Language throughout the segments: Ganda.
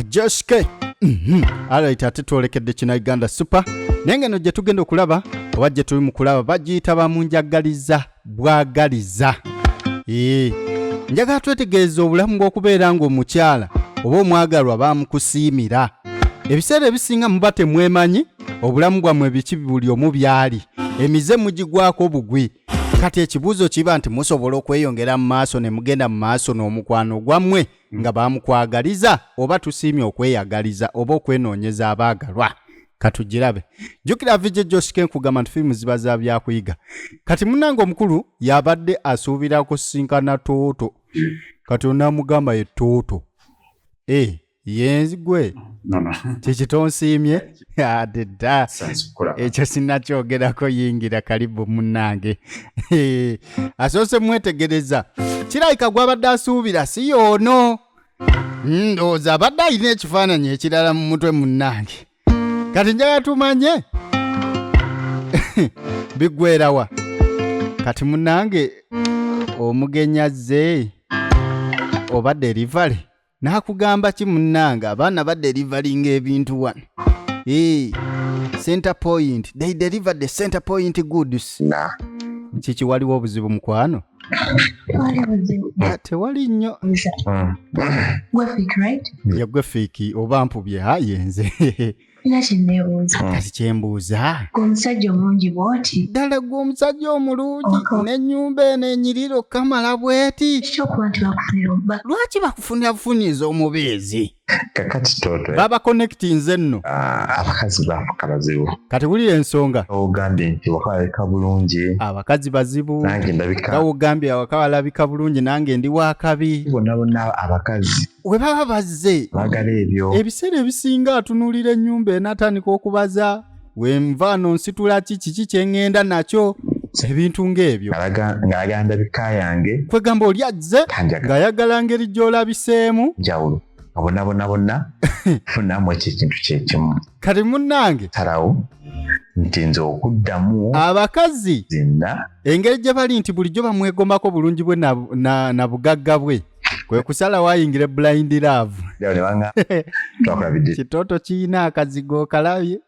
Ajoshke. Alright, ate twolekedde kina Uganda Super, naye ngeno gye tugenda okulaba oba gye tuli mu kulaba bagiyita bamunjagaliza bwagaliza. Ee, njagala twetegereza obulamu bw'okubeera ng'omukyala oba omwagalwa bamukusiimira. Ebiseera ebisinga muba temwemanyi obulamu bwammwe biki, buli omu byali, emize mugigwako bugwi. Kati ekibuuzo kiba nti musobola okweyongera mu maaso ne mugenda mu maaso n'omukwano gwammwe nga bamukwagaliza, oba tusiimye okweyagaliza oba okwenoonyeza abaagalwa? Katugirabe. Jjukira VJ Joshke, nkugamba nti firimu ziba za byakuyiga. Kati munnange omukulu yabadde asuubira kusinkana Tooto, kati onamugamba ye Tooto e yenzi gwe. No, no. Kiki, tonsiimye? Ate dda. Sense kukulaba. Ekyo sinnakyogerako. Yingira, kalibu munnange. Asoose mwetegereza, kirabika gwabadde asuubira si yoono. Ndowooza abadde alina ekifaananyi ekirala mu mutwe munnange. Kati njagala tumanye biggwerawa. Kati munnange omugenyi azze oba delivery n'akugamba ki? Munnange, abaana badelivalinga ebintu wano. Center Point, they deliver the Center Point goods. Na. Kiki, waliwo obuzibu mukwano? Tewali buzibu. Ah, tewali nnyo. Gwe Fik, right? Yagwe Fiiki oba mpubye? Ha, yenze. Nina kyenneebuuza. Kati kyembuuza, Gwe omusajja omulungi bw'oti, ddala gwe omusajja omulungi n'ennyumba eno enyirira okukamala bweti, kiki okuba nti bakufunira lwaki bakufunira bufuniza omubeezi? Kakati Toto. Baba connectinze nno. Ah, abakazi bafuka bazibu. Kati wulira ensonga. Ogambye nti wakalabika bulungi. Abakazi bazibu. Nange ndabika. Nga wogambye awaka walabika bulungi, nange ndi wakabi. Bonna bonna abakazi we baba bazze baagala ebyo. Ebiseera ebisinga atunuulira ennyumba enaatandika okubaza, wenvaano nsitula ki, kiki kyeŋŋenda nakyo, ebintu ng'ebyo. Ng'alaga ndabika yange. Kwegamba oli azze Kanjaga. ng'ayagala ngeri gy'olabiseemu. Njawulo nga bonna bonna bonna funamu ekyo ekintu kyekimu. Kati munnange, salawo nti nze okuddamu abakazi zinna engeri gye bali nti bulijjo bamwegombako bulungi bwe na bugagga bwe, kwe kusalawo ayingire blind love. Ne banga twakulabidde. Kitooto kiyina akazigo, okalabye?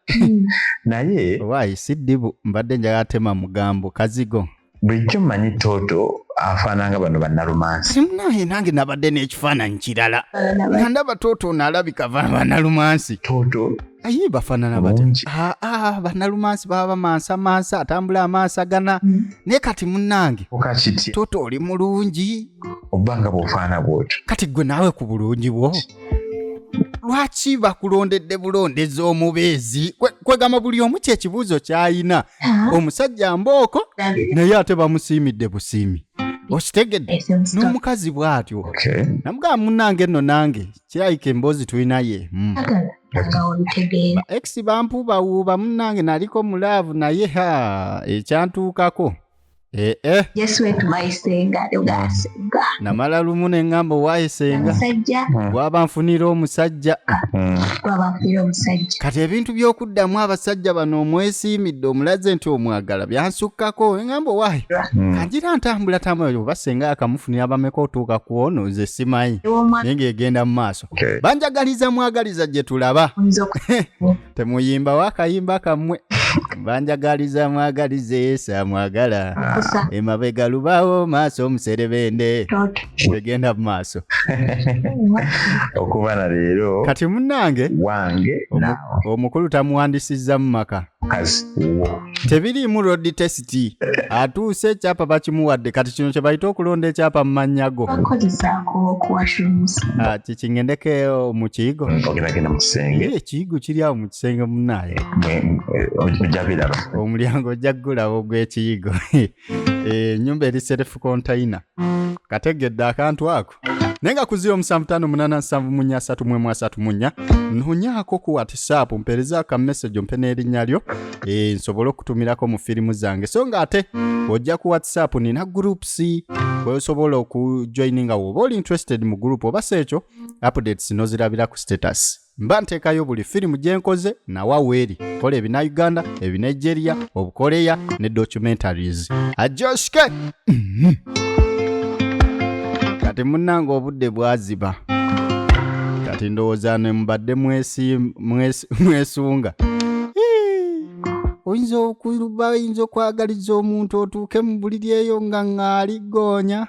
Naye Waayi, si ddibu, mbadde njagala tema mugambo kazigo. Bulijjo mmanyi Tooto afaananga bano bannalumansi. Kati munaye, nange nabadde n'ekifaananyi kirala nga ndaba Tooto ono alabika bannalumansi. Tooto Ayi, bafaanana batya? Bulungi. Aa, bannalumansi baba bamansamansa, atambula amaasagana, naye kati munnange, oka kitya Tooto oli mulungi. Oba nga bw'ofaana bw'otyo. Kati gwe naawe ku bulungi bwo, lwaki bakulondedde bulondezi omubeezi? Kwegamba buli omu kyekibuuzo ky'ayina. Omusajja mbooko, naye ate bamusiimidde busiimi, okitegedde? N'omukazi bw'atyo. Namugamba munnange nno nange kirabika emboozi tulinaye. Nga obitegeera. Ba ex bampuubawuuba munnange, naliko mu love, naye ha, ekyantuukako ee. Just went to my senga, gasenga. Namala lumu ne ŋŋamba owaaye senga, Omusajja gwaba nfunira omusajja. Gwaba nfunira omusajja. Kati ebintu by'okuddamu abasajja bano omwesiimidde, omulaze nti omwagala, byansukkako. Eŋŋamba owaaye kanjira ntambula tambula, oba senga akamufunira bameka otuuka ku ono, nze simanyi. Ew'omwana Naye ng'egenda mu maaso, banjagaliza mwagaliza gye tulaba. Oyinza oku Temuyimbawo akayimba kammwe, banjagaliza mwagalize samwagala. Kusa. Emabega lubawo, maaso omuserebende. Toto. Egenda mu maaso. Okuba na leero Kati munnange, wange naawe omukulu tamuwandisizza mu maka. Mukazi wo. Tebiriimu road test, atuuse ekyapa bakimuwadde. Kati kino kye bayita okulonda ekyapa mu mannya go. Bakozesaako ku washrooms. Ah, kiki, ngendeko mu kiyigo? Ogendagenda mu kisenge. Eh, ekiyigo kiri awo mu kisenge munaaye. Ojja biraba. Omulyango ojja kugulawo ogw'ekiyigo. Eh, ennyumba eri self container, kategedde akantu ako. Naye nga ku 07587434, nonyaako ku WhatsApp, mpeereza aka message, ompe n'erinnya lyo, nsobole okutumirako mu firimu zange. So nga ate ojja ku WhatsApp, nina groups kweosobola okujoininga woba oli interested mu group, oba si ekyo updates nozirabira ku status. Mba nteekayo buli firimu gye nkoze nawa weeri kola ebina Uganda, ebinigeria, obukoreya ne documentaries. Ajoshke. Kati munnange, obudde bwaziba kati. Kati ndowooza ne mubadde mwesunga. Hii, oyinza okuba oyinza okwagaliza omuntu otuuke mu buliri eyo nga ŋŋaali goonya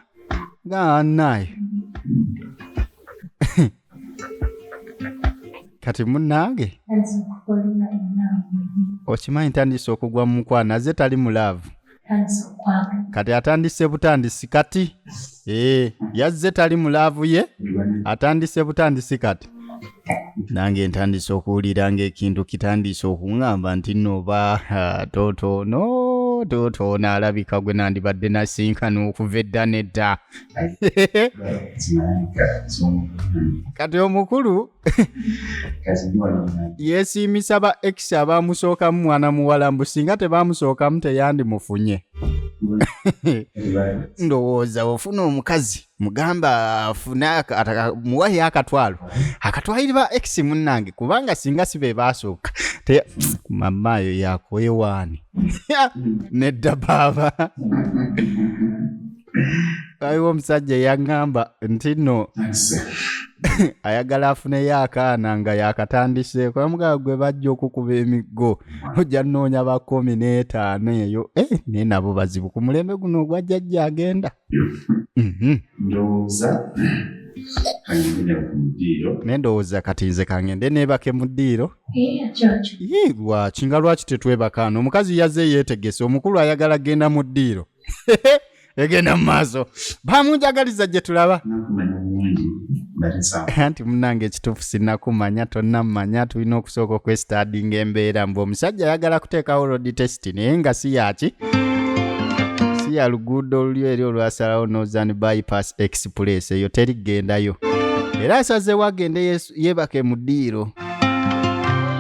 nga naye. Kati munnange okimanyi ntandise okugwa mu mukwano, aze tali mu laavu. Kati atandise butandisi kati. Ee, yazze tali mu laavu ye, atandise butandisi kati. Nange ntandise okuwulira ng'ekintu kitandise okuŋŋamba nti nno oba tooto ono tooto ono alabika gwe nandibadde nasinkana okuva edda n'edda. Kati omukulu yeesiimisa ba ex abamusookamu mwana muwala, mbu singa tebamusookamu teyandimufunye. Ndowooza ofuna omukazi mugamba afune muwayo akatwalo akatwalire ba ex munnange, kubanga singa si be baasooka mama yo yakwewaani. Nedda baaba, waliwo omusajja eyaŋŋamba nti nno ayagala afuneyo akaana nga yakatandiseeko. Amugamba, gwe bajja okukuba emiggo, ojja nnoonya ba 15 eyo. Eh, naye nabo bazibu ku mulembe guno ogwa jjajja agenda. Ndowooza kangende ku ddiiro. Naye ndowooza kati nze kangende neebake mu ddiiro. Yee, lwaki nga lwaki tetwebakaano? Omukazi yazze yeetegese, omukulu ayagala genda mu ddiiro. Egenda mu maaso, bamunjagaliza gye tulaba. Nakumanya bulungi nga Anti munnange ekituufu sinnakumanya, tonnammanya, tulina okusooka okwesitadinga embeera. Mbu omusajja ayagala kuteekawo road test, naye nga si yaki, si ya luguudo oluli eri olwasalawo Northern Bypass Express, eyo teri kgendayo. Era asazeewo agende yeebake mu ddiiro,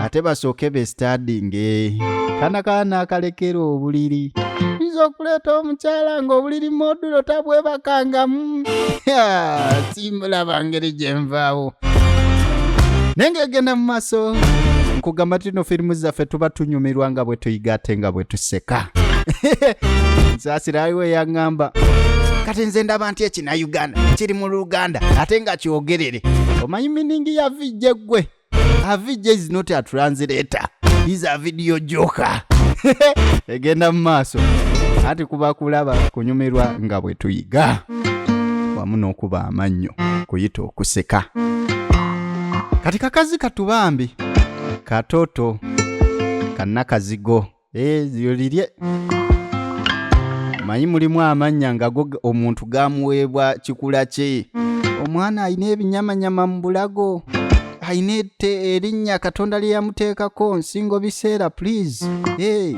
ate basooke besitadinge. Kana kaana akalekera obuliri, yinza okuleeta omukyala ng'obuliri modulo tabwebakangamu. Simulaba ngeri gyenvaawo, naye ng'egenda mu maaso. Nkugamba tino firimu zaffe tuba tunyumirwa nga bwe tuyiga ate nga bwe tuseka. Nsaasira, aliwo eyaŋŋamba, kati nze ndaba nti ekina Uganda kiri mu Luganda ate nga kyogerere. Omanyi meaning ya VJ? Gwe a VJ is not a translator, is a video joker. Egenda mu maaso, ati kuba kulaba kunyumirwa nga bwe tuyiga wamu n'okuba amannyo kuyita okuseka. Kati kakazi katubambi katoto kannakazigo eyo lirye manyi mulimu amannya nga go omuntu gamuweebwa kikula kye. Omwana alina ebinyamanyama mu bulago, alina erinnya Katonda lye yamuteekako nsingo biseera. Please, hey,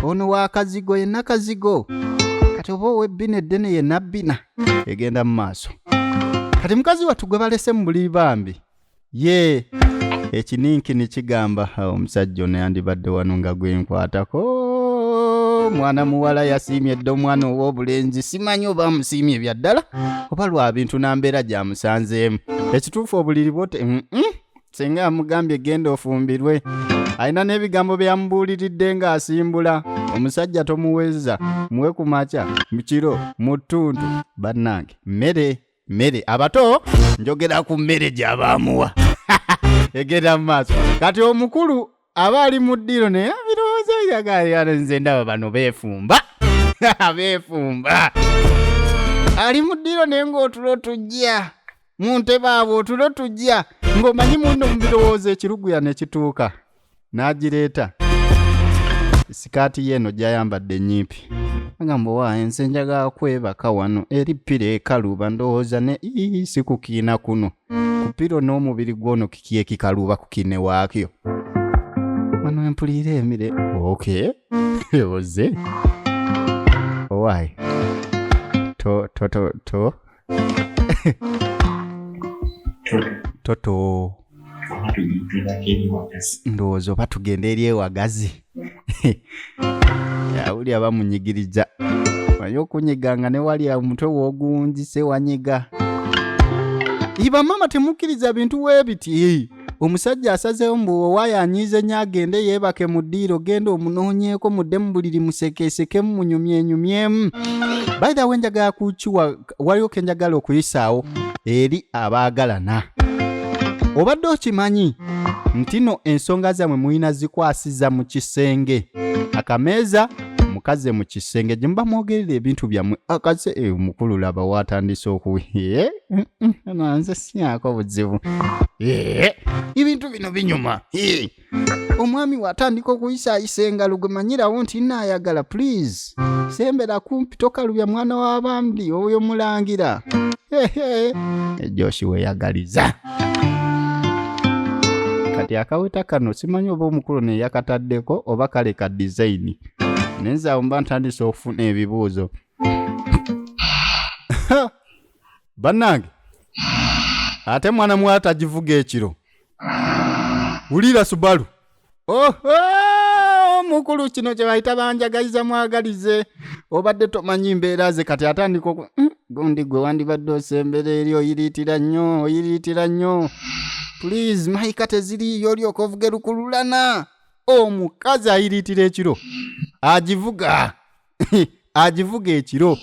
ono wakazigo yenna kazigo. Kati oba ow'ebbina eddene yenna bbina. Egenda mu maaso. Kati mukazi wattu gwe balese mu buliri bambi ye ekininkini kigamba, "Ha, omusajja ono yandibadde wano nga gwenkwatako." Mwana muwala yasiimye dda omwana ow'obulenzi. Simanyi oba amusiimye bya ddala oba lwa bintu nambeera gyamusanzeemu. Ekituufu obuliri bwote Singa amugambye genda ofumbirwe. Alina n'ebigambo bye yamubuuliridde ng'asimbula omusajja: tomuweza, muwe ku makya, mu kiro, mu ttuntu. Bannange, mmere mmere, abato njogera ku mmere gy'abaamuwa. Egenda mu maaso. Kati omukulu aba ali mu ddiiro naye abirowooza yagala, nze ndaba bano beefumba beefumba. Ali mu ddiiro naye ng'otulo tujja mu ntebe abo, otulo tujja ng'omanyi munno mu birowoozo. Ekiruguya ne kituuka n'agireeta sikaati ye eno gy'ayambadde ennyimpi. Agamba, "Wa enze njagala kwebaka wano eri pillow ekaluba." Ndowooza ne ii si kukiina kuno ku pillow n'omubiri gwono kiki ekikaluba ku kiine waakyo wano empulira emire. Okay, oze owaayi to to to to toto. Ndowooza oba tugende eri ewagazi. Awuli abamunyigiriza, manyi okunyiganga ne wali omutwe w'oguwunzise wanyiga. Iba mama, temukkiriza bintu weebiti. Omusajja asazeewo mbu owaayo anyiize nnyo agende yeebake mu ddiiro. Genda omunoonyeeko, mudde mu buliri, musekeesekemu, munyumyenyumyemu. By the way, njagala kukiwa, waliwo ke njagala okuyisaawo eri abaagalana. Obadde okimanyi nti no ensonga zammwe mulina zikwasiza mu kisenge, akameeza mukaze mu kisenge gye muba mwogerera ebintu byammwe. Akaze omukulu laba watandise oku nze sinyako buzibu. Ebintu bino binyuma. Omwami watandika okuyisaayisa engalo, gwe manyirawo nti naayagala. Please sembera kumpi, tokalubya mwana w'abandi, oyo mulangira. Joshi weeyagaliza. Kati akaweta kano simanyi oba omukulu neyakataddeko oba kale ka design, naye nze awo mba ntandise okufuna ebibuuzo. Bannange, ate mwana muwala tagivuga ekiro. Wulira Subaru. Oho, mukulu, kino kye bayita banjagaliza mwagalize. Obadde tomanyi mbeera ze. Kati atandika oku gundi gwe wandibadde osembera eri, oyiriitira nnyo, oyiriitira nnyo. Please, mayika teziriiyo, olyoka ovuge lukululana. Omukazi ayiriitira ekiro, agivuga, agivuga ekiro.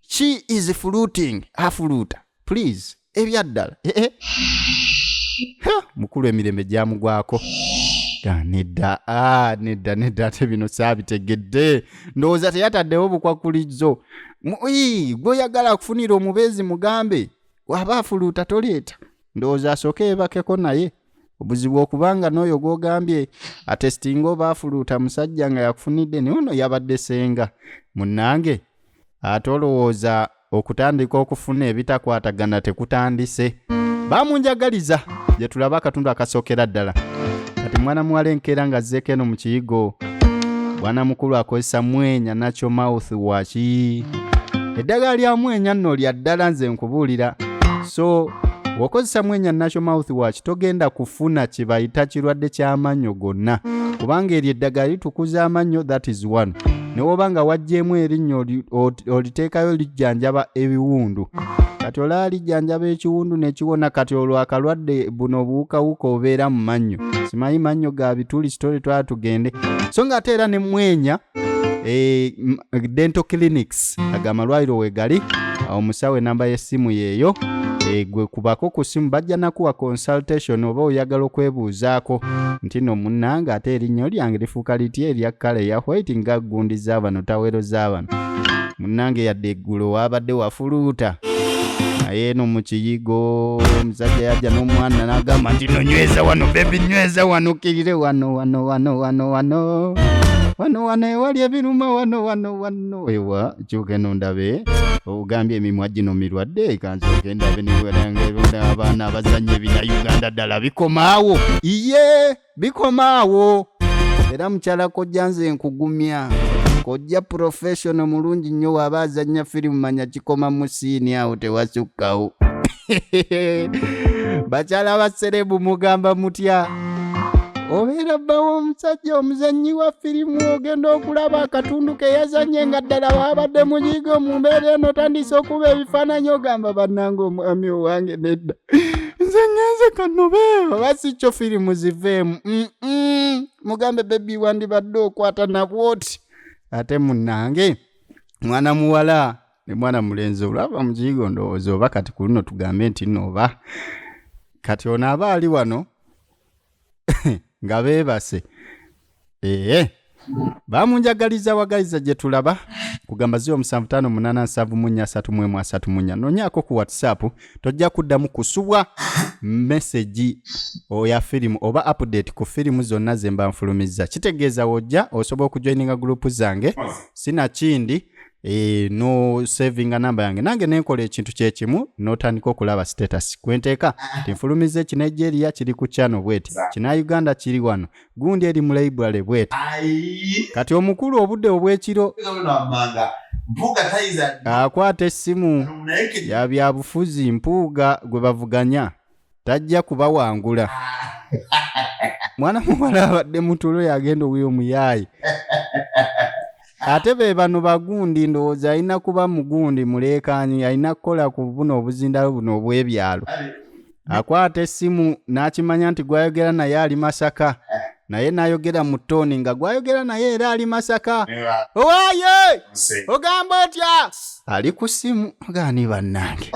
She is fluting, afuluuta. Please, ebyaddala. Eh, eh. Ha, mukulu emirembe gyamugwako. Ah, nedda, ah, nedda, nedda, ate bino saabitegedde. Ndowooza teyataddewo bukwakulizo. Gwe oyagala kufunira omubeezi, mugambe waba afuluuta toleeta. Ndowooza asooke yeebakeko, naye obuzibu okubanga n'oyo gw'ogambye atesitinga oba afuluuta musajja nga yakufunidde, naye ono yabadde senga munnange. Ate olowooza okutandika okufuna ebitakwatagana tekutandise? Bamunjagaliza gye tulaba akatundu akasookera ddala. Kati mwana muwala enkeera nga azzeeko eno mu kiyigo, bwana mukulu akozesa Mwenya Nakyo mouth waki. Eddagala lya Mwenya nno lya ddala, nze nkubuulira. So bw'okozesa Mwenya Nakyo mouth wash, togenda kufuna kye bayita kirwadde ky'amannyo gonna, kubanga eryo eddagala litukuza amannyo. That is one. Ne woba nga waggyemu erinnyo oliteekayo, lijjanjaba ebiwundu. Kati olaba lijjanjaba ekiwundu ne kiwona. Kati olwo akalwadde buno obuwukawuka obeera mu mannyo, simanyi mannyo ga bituli kitole, twala tugende. So nga ate era ne Mwenya dental clinics, ago amalwaliro wegali, omusawo enamba y'essimu yeeyo. Gwe kubako ku ssimu, bajja nakuwa consultation oba oyagala okwebuuzaako nti no munnange, ate erinnyo lyange lifuuka litya erya kkala eya white nga gundi z'abano, tawero z'abano? Munnange, yadde eggulo waabadde wafuluuta, naye eno mu kiyigo omusajja yajja n'omwana n'agamba nti no nyweza wano, baby, nyweza wano, kirire wano, wano, wano, wano, wano, wano, wano ewali ebiruma, wano, wano, wano. Ewa kyuka eno ndabe. Ogambye emimwa gino mirwadde, kansooke ndabe. Niwerangaronda abaana abazanya ebina Uganda ddala bikomaawo, iye bikomaawo. Era mukyala kojja, nze nkugumya, kojja professional mulungi nnyo. Waaba azannya firimu, manya kikoma mu siini awo, tewasukkawo. Bakyala ba celeb, mugamba mutya? Obeera bba w'omusajja omuzannyi wa firimu, ogenda okulaba akatundu ke yazannye nga ddala waabadde munyiigo. Mu mbeera eno otandise okuba ebifaananyi, ogamba bannange omwami owange nedda, nze ngenze kanobe, oba si kyo firimu ziveemu. Mugambe baby, wandibadde okwata nabwoti. Ate munnange mwana muwala ne mwana mulenzi olaba mu kiyigo, ndowooza oba kati ku luno tugambe nti nno oba kati ono aba ali wano nga beebase. Ee, bamunjagaliza wagaliza gye tulaba kugamba 0758743134. Noonyaako ku WhatsApp, tojja kuddamu kusubwa message oya firimu oba update ku firimu zonna ze mba nfulumizza. Kitegeeza wojja osobola okujoininga group zange, sinakindi no savinga namba yange, nange nenkola ekintu kyekimu, n'otandika okulaba status kwenteeka tinfulumiza Ekinigeria kiri ku channel bweti, kina Uganda kiri wano, gundi eri mu library bweti. Kati omukulu obudde obw'ekiro akwata essimu ya byabufuzi. Mpuuga gwe bavuganya tajja kubawangula. Mwana muwala abadde mutulo, yagenda owuyo omuyaayi. Ate be bano bagundi, ndowooza alina kuba mugundi muleekaanyi, alina kukola ku buno obuzindalo buno obw'ebyalo. Akwata essimu n'akimanya nti gwayogera naye ali Masaka, naye n'ayogera mu tone nga gwayogera naye era ali Masaka. Owaaye, ogamba otya? Ali ku ssimu gaani? Bannange.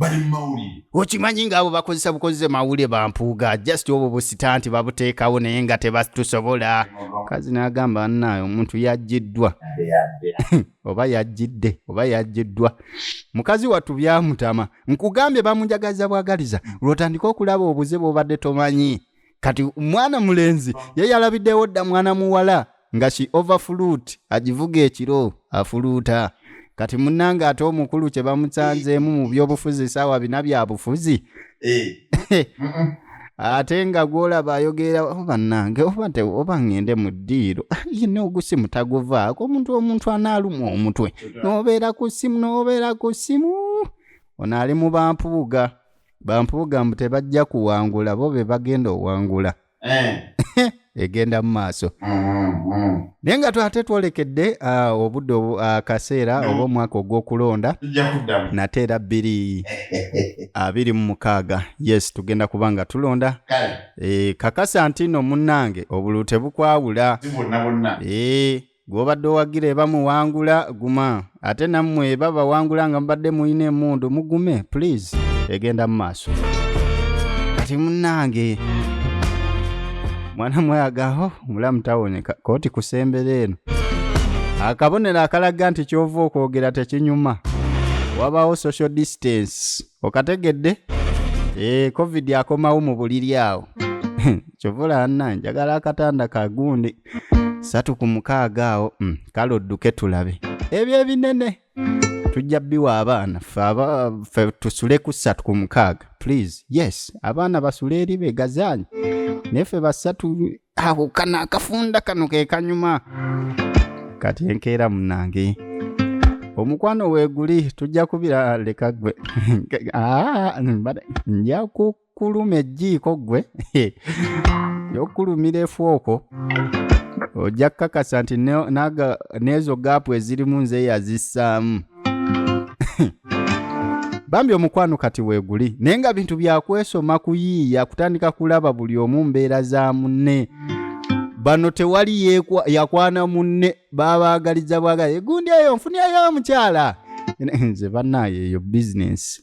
Bali mu mawulire. Okimanyi ng'abo bakozesa bukozese mawulire bampuuga, just obwo busitanti babuteekawo naye nga tebatusobola. Kazi n'agamba nnaye omuntu yajjiddwa oba yajjidde oba yajjiddwa, mukazi wattu byamutama. Nkugambye bamunjagaza bwagaliza, lw'otandika okulaba obuze bw'obadde tomanyi. Kati mwana mulenzi ye yalabiddewo dda mwana muwala nga she overfruit, agivuga ekiro afuluuta. Kati munnange ate omukulu kye bamusanzeemu mu byobufuzi, saawa bina bya bufuzi, ate nga gwolaba ayogera, oba bannange oba oba ŋŋende mu ddiiro yina ogusimu taguvaako. Omuntu anaalumwa omutwe n'obeera ku ssimu, n'obeera ku ssimu. Ono ali mu bampuuga, bampuuga mbu tebajja kuwangula, bo be bagenda owangula. Egenda mu maaso, naye nga twate twolekedde obudde akaseera oba omwaka ogw'okulonda. Tujja kuddamu. Nate era 2026, yes, tugenda kuba nga tulonda. Kale. Kakasa nti nno munnange obululu tebukwawula. Si bonna bonna. Gw'obadde owagira eba muwangula, guma, ate nammwe eba bawangula nga mubadde muyina emmundu, mugume please. Egenda mu maaso. Kati munnange mwana mwagaho omulamu tawoneka kooti kusembera eno akabonero akalaga nti ky'ova okwogera tekinyuma, wabaawo social distance, okategedde? Covid akomawo mu buliri awo. Kyova olaba nna njagala akatanda kagundi 3 ku 6 awo. Kale odduke tulabe ebyo ebinene tujja biwa abaana. Ffe ffe tusule ku 3 ku 6, please. Yes, abaana basule eri begazaanye, naye ffe basatu awo kano akafunda kano ke kanyuma. Kati enkeera munange omukwano weeguli tujja kubira. Leka gwe. Ah, nja kukuluma ejjiiko gwe yokulumira efuoko, ojja kukakasa nti n'ezo gaapu ezirimu nze yazissaamu. Bambi omukwano kati weeguli, naye nga bintu byakwesoma kuyiiya, kutandika kulaba buli omu mbeera za munne. Bano tewali yakwana munne, babaagaliza bwagala. Egundi eyo nfunyayo omukyala nze bannaaye, eyo bizinensi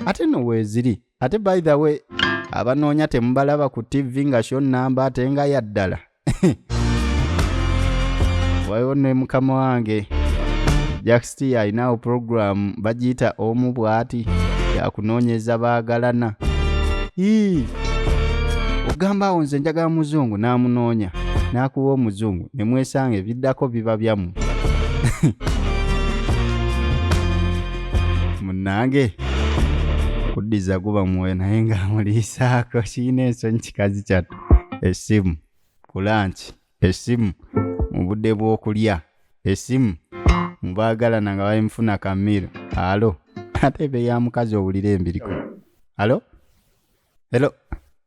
ate no weeziri. Ate by the way, abanoonya temubalaba ku TV nga sho namba ate nga yaddala. Waliwo ne mukama wange Jackst alinawo program bagiyita Omu Bw'ati, yakunoonyeza baagalana. Ii, ogamba awo nze njagala muzungu, n'amunoonya n'akuwa omuzungu ne mwesanga, ebiddako biba byammwe. Munnange kuddiza guba mwoyo, naye ng'amuliisaako kirina ensonyi kikazi kyattu. Essimu ku lunch, essimu mu budde bw'okulya, essimu mu baagalana nga balimufuna kamiiro. Alo, ate ebe ya mukazi owulira embiriko. Alo, hello,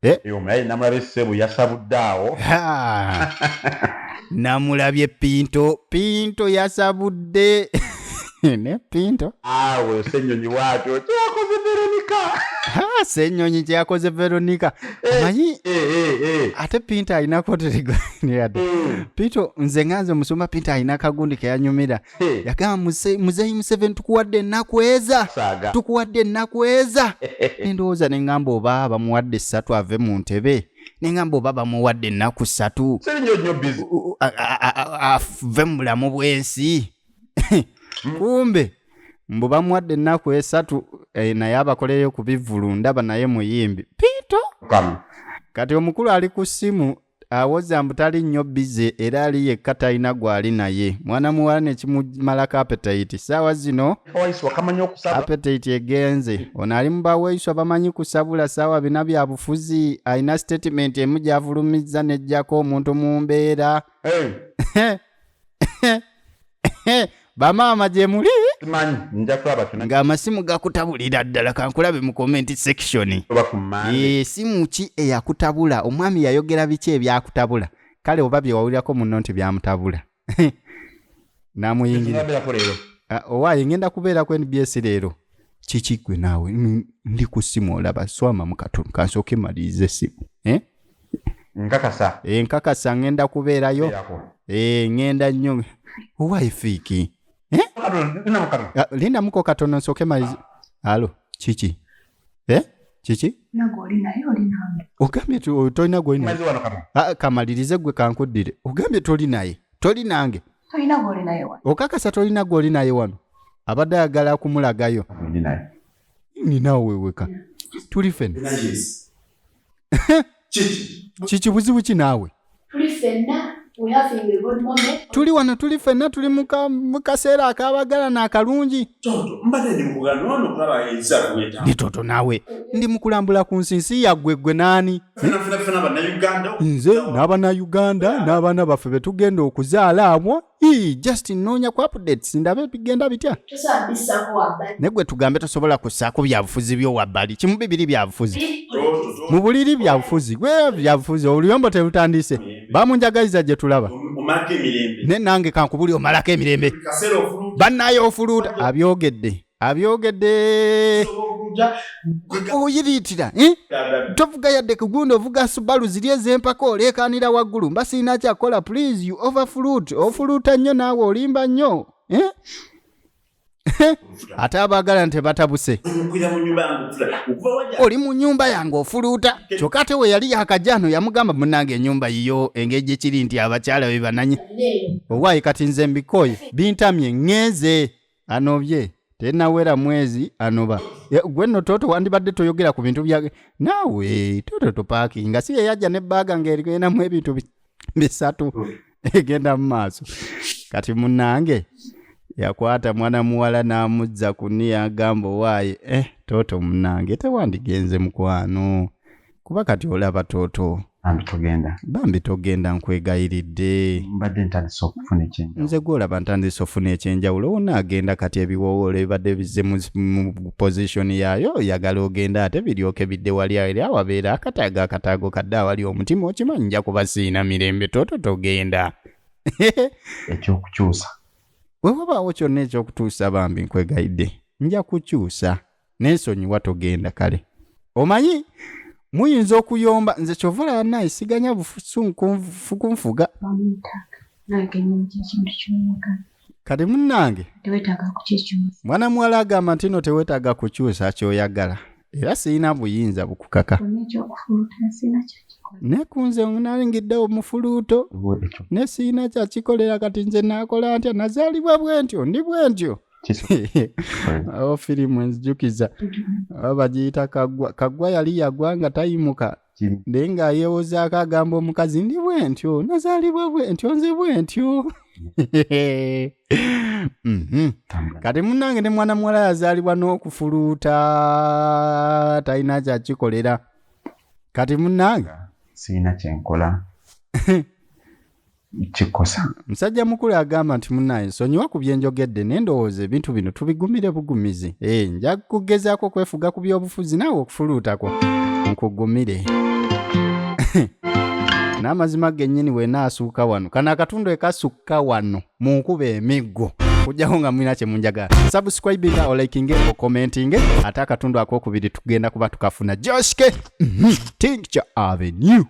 eh? Naye namulabye ssebo yasabudde awo. Ha! Namulabye Pinto, Pinto yasabudde ne Pinto. Awe Ssenyonyi bwatyo kyakoze Veronica. Ha, Ssenyonyi kyakoze Veronica, omanyi? Ate Pinto alinako teregade. Pinto nze nga nze musumba Pinto alina akagundi keyanyumira. Yagamba, "Muzeeyi Museveni, tukuwadde ennaku eza." Saaga. Tukuwadde ennaku eza. Nendowooza neŋŋamba oba bamuwadde 3 ave mu ntebe, neŋŋamba oba bamuwadde ennaku 3 Siri nnyo nnyo busy. Ave mu bulamu bw'ensi. Kumbe mbu bamuwadde ennaku 3, naye abakoleyo ku bivvulu, ndaba naye muyimbi Pinto. Mukama. Kati omukulu ali ku ssimu awoza mbu tali nnyo busy, era ali yekka, talina gwali naye. Mwana muwala nekimumalako appetite saawa zino. Kawaiswa kamanyi okusaba. Appetite egenze. Ono ali mu baweiswa bamanyi kusabula saawa bina bya bufuzi. Alina statement emu gy'avulumizza nejjako omuntu mu mbeera. Bamaama gye muli? Simanyi, nja kulaba kyonna. Ng'amasimu gakutabulira ddala, kankulabe mu comment section. Oba ku Mmande. Simu ki eyakutabula? Omwami yayogera biki ebyakutabula? Kale oba bye wawulirako munno nti byamutabula namuyingira. Tunabeerako leero. Ah, owaaye ngenda kubeera ku NBS leero. Kiki gwe naawe? Ndi ku ssimu olaba swama mu katono kansooke malirize essimu, eh? Nkakasa. Nkakasa ngenda kubeerayo. Beerako. Ngenda nnyo owaaye fiiki, eh? Katono, linda mu katono. Ah, lindamuko katono nsooke malirize. Alo, kiki? Kiki? Ogambye tolina gwoli naye? Ah, kamalirize gwe kankuddire. Ogambye toli naye, toli nange? Okakasa tolina gwoli naye wano? Abadde ayagala kumulagayo. Ninawe weweka, tuli fena. Kiki buzibu ki naawe? Tuli wano, tuli ffenna, tuli mu kaseera akabagalana akalungi. Ndi toto naawe, ndi mu kulambula ku nsi. Nsi yaggwe gwe naani? Nze n'abannayuganda n'abaana baffe be tugenda okuzaala abo. Just nnoonya ku updates ndabe bigenda bitya. Naye gwe tugambe tosobola kussaako byabufuzi byo wabbali. Kimu bibiri, byabufuzi mu buliri, byabufuzi gwe byabufuzi, oluyombo telutandise. Bamunjagaliza gye tulaba ne nange kankubuli omalako emirembe bannaye ofuluuta. Abyogedde, abyogedde, oyiriitira, eh? Tovuga yadde kugundi, ovuga Subaru ziri ez'empaka, oleekaanira waggulu. Mba sirina kyakola. Please, you overfruit, ofuluuta nnyo naawe, olimba nnyo, eh? Ate abaagala nti batabuse, oli mu nnyumba yange ofuluuta. Kyokka ate we yali yakajja yamugamba, munnange, ennyumba yiyo engeri gye kiri nti abakyala be bananye owaayi. Kati nze mbikooye, bintamye, ŋŋenze. Anobye tenawera mwezi anoba. Gwe nno toto wandibadde toyogera ku bintu bya naawe. Toto topaakinga, si yeyajja nebbaaga ng'erinamu ebintu bisatu egenda mu maaso. Kati munnange yakwata mwana muwala n'amuzza ku niya, agamba, owaaye, eh, toto munnange tewandigenze mukwano, kuba kati olaba toto. Bambi togenda. Bambi togenda, nkwegayiridde. Mbadde ntandise okufuna ekyenjawulo. Nze gwolaba ntandise ofuna ekyenjawulo. Wonna agenda kati ebiwowoolo ebibadde bizze mu position yaayo, oyagala ogenda ate biryoke bidde wali eri awabeera akataago, akataago kadde awali omutima. Okimanyi nja kuba siina mirembe. Toto togenda. Ekyokukyusa. Bwe wabaawo kyonna ekyokutuusa, bambi nkwegayidde, nja kukyusa nensonyiwa, togenda. Kale omanyi muyinza okuyomba, nze kyova olaba naye siganya bufusu kunfuga. Nange nyingi ekintu kyoyagala. Kati munnange Teweetaaga kukikyusa. Mwana muwala agamba nti no teweetaaga kukyusa kyoyagala, era sirina buyinza bukukaka. Kyonna ekyokufuluuta sirina kyakikola. Ne ku nze nalingiddewo mufuluuto. Oba ekyo Ne sirina kyakikolera. Kati nze naakola ntya? Nazaalibwa bwe ntyo, ndi bwe ntyo. Kisobola. Awo firimu enzijukiza aba bagiyita Kaggwa. Kaggwa yali yagwa nga tayimuka. Kiri. Naye nga yeewozaako, agamba omukazi, ndi bwe ntyo, nazaalibwa bwe ntyo, nze bwe ntyo. Tambula. Kati munnange ne mwana muwala yazaalibwa n'okufuluuta, talina kyakikolera. Kati munnange Sirina kyenkola kikosa. Musajja mukulu agamba nti munnaye nsonyiwa ku byenjogedde, naye ndowooza ebintu bino tubigumire bugumizi. Nja kugezaako okwefuga ku byobufuzi, naawe okufuluutako nkugumire. N'amazima gennyini weena asuuka wano, kano akatundu ekasukka wano mu nkuba emiggo, kujjaho nga mulina kye munjagala, subscribinga, olikinge, okommentinge. Ate akatundu akokubiri tugenda kuba tukafuna Joshke Tincture Avenue.